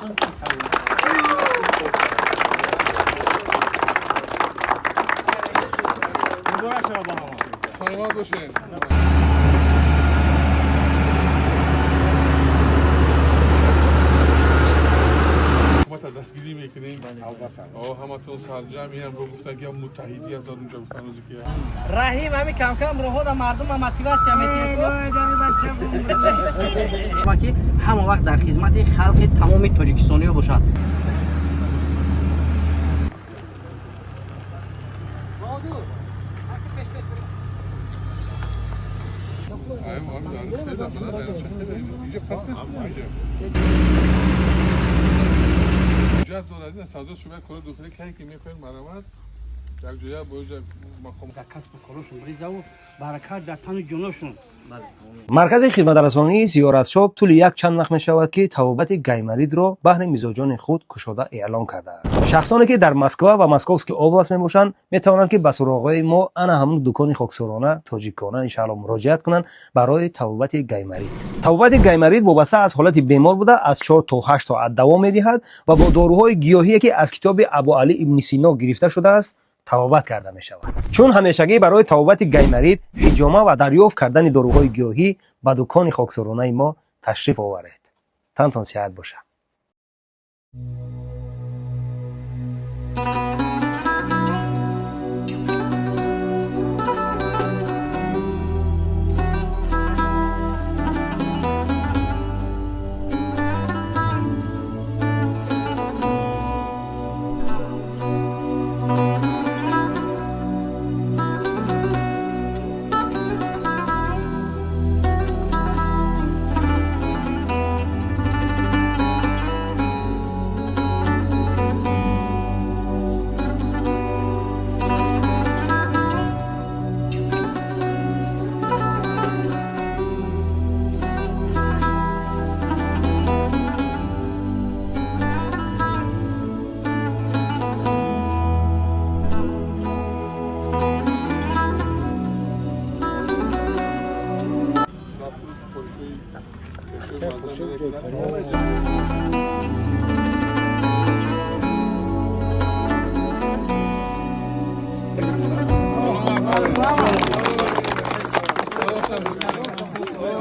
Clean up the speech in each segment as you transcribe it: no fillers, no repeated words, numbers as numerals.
Муборак шавад ба ҳама. Саломат бошед. Ҳукумата дастгирӣ мекунем. Ҳаматон сарҷамъ инам гуфтан, ки муттаҳидӣ аст дар унҷа, гуфтан рӯзе ки Раҳим ҳами камкам роҳода мардума мотиватсия метиҳад ва ки ҳама вақт дар хизмати халқи тамоми тоҷикистониё бошад. اینجا پس نیست، اینجا حجت دارد. این صدا شما کار داخلی کی که میخواین مرمت در جای با مقام Дар касбу корашон ризаву баракат дар тану ҷоношон. Маркази хидматрасонии Зиёратшоп тӯли як чанд вақт мешавад, ки табобати гайморитро баҳри мизоҷони худ кушода эълон кардааст. Шахсоне, ки дар Москва ва Московский область мебошанд, метавонанд, ки ба суроғаи мо, ана ҳамун дукони хоксорона тоҷикона, иншаалло, муроҷиат кунанд барои табобати гайморит. Табобати гайморит вобаста аз ҳолати бемор буда, аз 4 то 8 соат давом медиҳад ва бо доруҳои гиёҳие, ки аз китоби Абуалӣ ибни Сино гирифта шудааст, табобат карда мешавад. Чун ҳамешагӣ барои табобати гайморит, ҳиҷома ва дарёфт кардани доруҳои гиёҳӣ ба дукони хоксоронаи мо ташриф оваред. Тантон сиҳат бошад.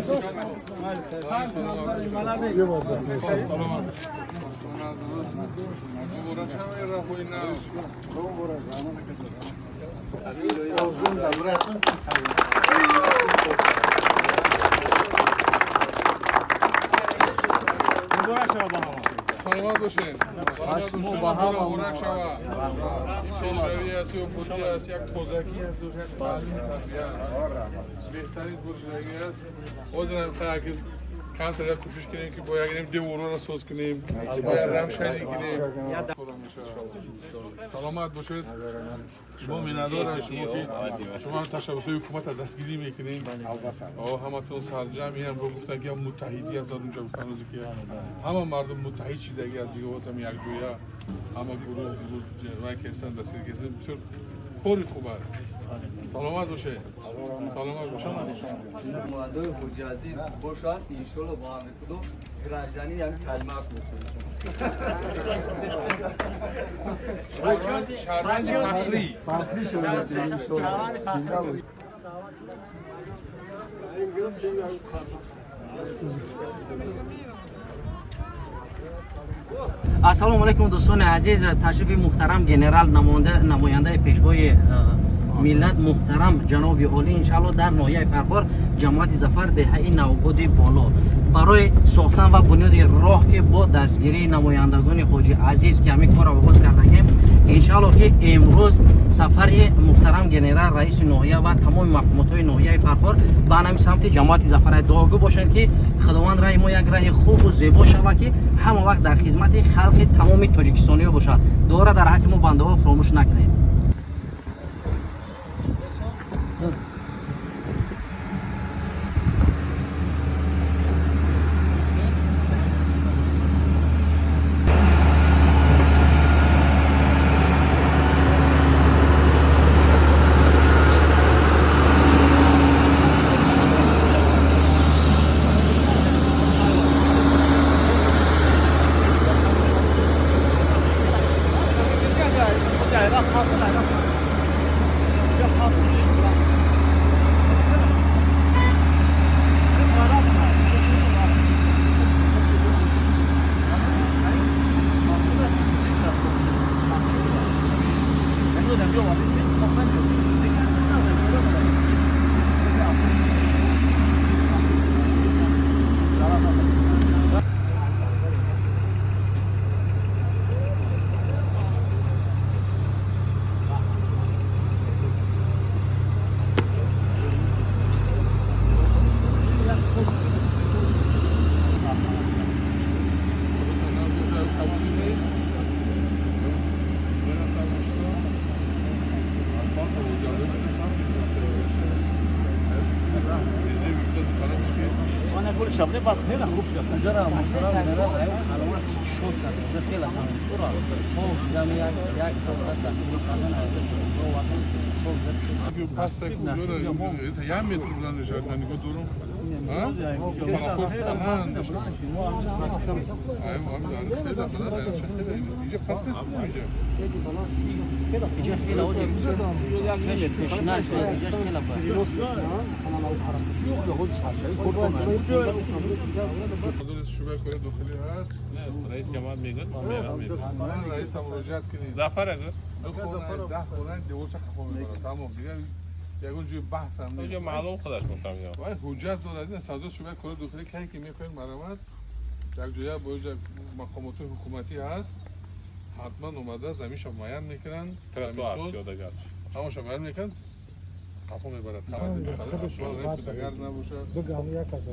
دستور سپارش‌های پیشوای معظم. سلامت. مبارک همه راهوی نو. Муборак шавад ба ҳама. Саломат бошед. Саломат бошед. Муборак шавад. Ин пешравӣ аст ё будӣ аст, як тозагӣ аст, як таълиму тарбия аст. Беҳтарин буршудагӣ аст. Ҳозирам ки камтар як кӯшиш кунем, ки бо як ним деворро соз кунем, бо як рамшанӣ кунем. Саломат бошед. Шумо миннатдорам, шумо ки шумо ҳам ташаббусҳои ҳукуматро дастгирӣ мекунем. Ҳаматон сарҷамъ инам гуфтан, ки муттаҳидӣ аст дар унҷа, гуфтан рӯзе ки ҳама мардум муттаҳид шидагӣ аз дигаотам якҷоя, ҳама гурӯҳ вай кестан, дастгирӣ кестан, бисёр кори хуб аст. Саломат бошед, саломат бошед. Молодой Ҳоҷи Азиз бошад, иншолло, бо амри Худо гражданин яъни калима мекунем. Шаҳрванди фахрӣ. Фахрӣ шуда, иншолло. Ассалому алайкум, дӯстони азиз. Ташрифи муҳтарам генерал, намояндаи пешвои миллат, муҳтарам ҷаноби олӣ, иншаалло, дар ноҳияи Фархор, ҷамоати Зафар, деҳаи Навбуди Боло, барои сохтан ва бунёди роҳ, ки бо дастгирии намояндагони Ҳоҷи Азиз, ки ҳамин корро оғоз кардагем, иншаалло, ки имрӯз сафари муҳтарам генерал, раиси ноҳия ва тамоми мақомотҳои ноҳияи Фархор ба ҳамин самти ҷамоати Зафар. Дуогӯ бошанд, ки Худованд раҳи мо як раҳи хубу зебо шавад, ки ҳама вақт дар хизмати халқи тамоми тоҷикистониё бошад. Дуоро дар ҳаққи мо бандаҳо фуромӯш накунед. шабне баъд хеле хуб шуд. Инҷара муҳтарам генерал аломат шод кард. Инҷа хеле ҳам ура. То дами як як ҳафта дастгир кардан Паста куҷора як метр буланд мешавад, ман нигоҳ дорам. Инҷа паст нест, инҷа. Инҷа хеле оҷа пешина шуд, инҷа хеле ба. شوبه کار داخلی هست؟ نه رئیس جماعت میگه من میرم میگم. من رئیس هم مراجعت کنید. ظفر اگه خونه 10 خونه دیوارش خفا میبره. تمام دیگه یگون جوی بحث هم نیست. اونجا معلوم خودش مفهمیدم. باید حجت دارد این صدا شوبه کار داخلی کی که میخواین مرمت در جای با مقامات حکومتی هست حتما اومده زمینش معین میکنن. تراتوار پیاده گرد. همش معین میکنن. قفا میبرد. اصلا نباشه.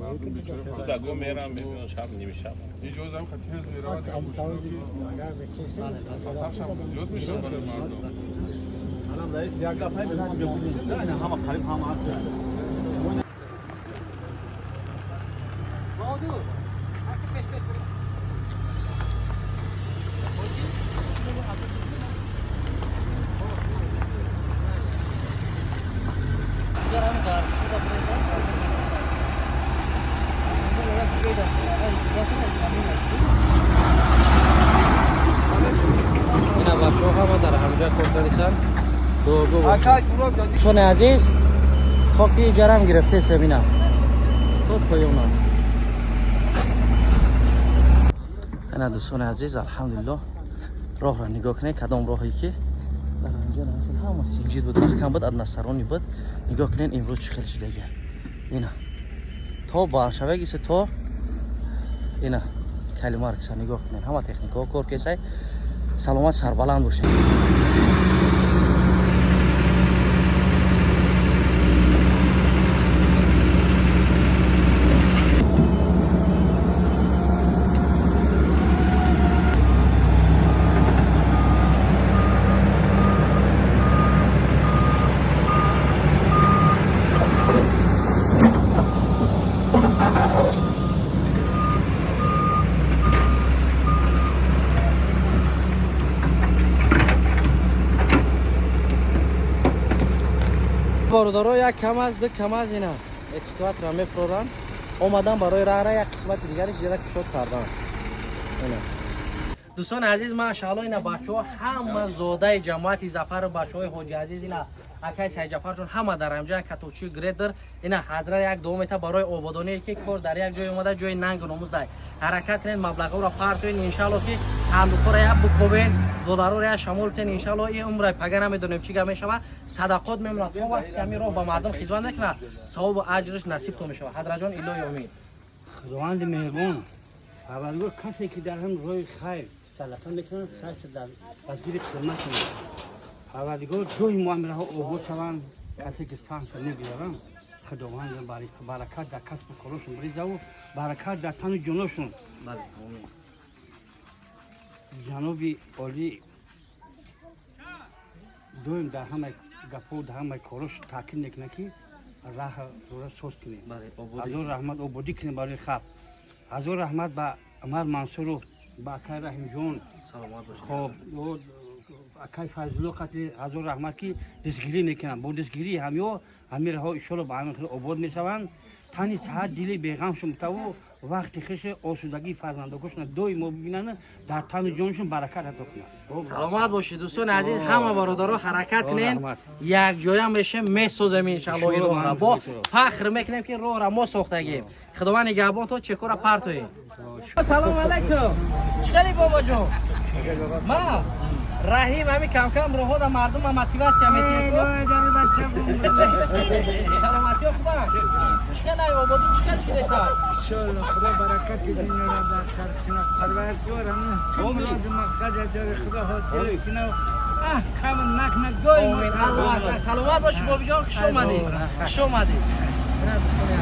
مردم بیچاره دگو میرم میبینم شب نیمه شب. اجازه هم که تیز میرود دیگه مشکل خطرش هم زیاد میشه برای مردم. الان رئیس یک دفعه میگم همه قریب همه هست. اینا بچه‌ها هم در همجا کار کردن. دعاگو باشید. دوستان عزیز خاکی جرم گرفته سبینا تو پایونا. انا دوستان عزیز الحمدلله راه را نگاه کنید کدام راهی که در اینجا همه سنجید بود محکم بود ادنسترانی بود. نگاه کنید امروز چه خیلی شده اینا تا بارشوگی سه تا اینا کلمارکس نگاه کنید همه تکنیک ها کار کسای سلامت سربلند باشید. бародаро як КамАЗ ду КамАЗ ина экскаватора мефуроранд омадан барои раҳра як қисмати дигариш ҷира кушод кардан. Дӯстони азиз машаалло ина бачаҳо ҳама зодаи ҷамоати Зафару бачаҳои ҳоҷи азиз ина акай Сайҷафарҷон ҳама дар ҳамҷа каточи гредер ина ҳазрат як дуо мета барои ободоние ки кор дар як ҷой омада ҷои нангу номус дай ҳаракат кунед маблағҳоро партоед иншаалло ки сандуқҳоро як букобед долларҳоро як шамол кунед иншаалло ин умра пага намедонем чӣ гап мешавад садақот мемонад то вақте ки ҳамин роҳ ба мардум хизмат мекунад савобу аҷраш насибтон мешавад. Ҳазратҷон илоҳи омин. Худованди меҳрубон парвардигор касе ки дар ҳам роҳи хайр садақа мекунад хайр дар дастгири қимат мекунад. Парвардигор ҷои муамираҳо обод шаванд касе ки саҳмша мегузаранд худованд баракат дар касбу корошон бирезаву баракат дар тану ҷоношон. Ҷаноби олӣ доим дар ҳамаи гапҳо дар ҳамаи корош таъкид мекунад ки раҳро соз кунем. Ҳазор раҳмат ободӣ кунем барои халқ. Ҳазор раҳмат ба Умар Мансуров ба акай Раҳимҷон. Хоб акай Файзулло қатли ҳазор раҳмат ки дастгирӣ мекунанд. Бо дастгирии ҳамиҳо ҳамин раҳо иншоалло ба ҳамин хел обод мешаванд. Тани саҳат дили беғам шумтаву вақти хеши осудагии фарзандакошона доимо бибинанд дар тану ҷоншон баракат ато кунанд. Саломат бошед дӯстони азиз ҳама бародаро ҳаракат кунед якҷоя мешем месозем иншаалло ин роҳра бо фахр мекунем ки роҳра мо сохтагем. Худованд нигаҳбон то чекора партоед. Салому алайкум. Чӣ хеле бобоҷон? Ма раҳим ҳамин камкам роҳода мардума мотиватсия метиҳад. Саломатиё хубанд? Чӣ хел ай ободӣ чӣ хел шудеса? иншоалло худо баракати дунёро дар сар кунад. Парвардигор ҳамин чӣ муроду мақсад ҷои худо ҳосил кунад. Кам накунад доимо. Саломат бошед бобиҷон, хуш омадед. Хуш омадед. Дӯстони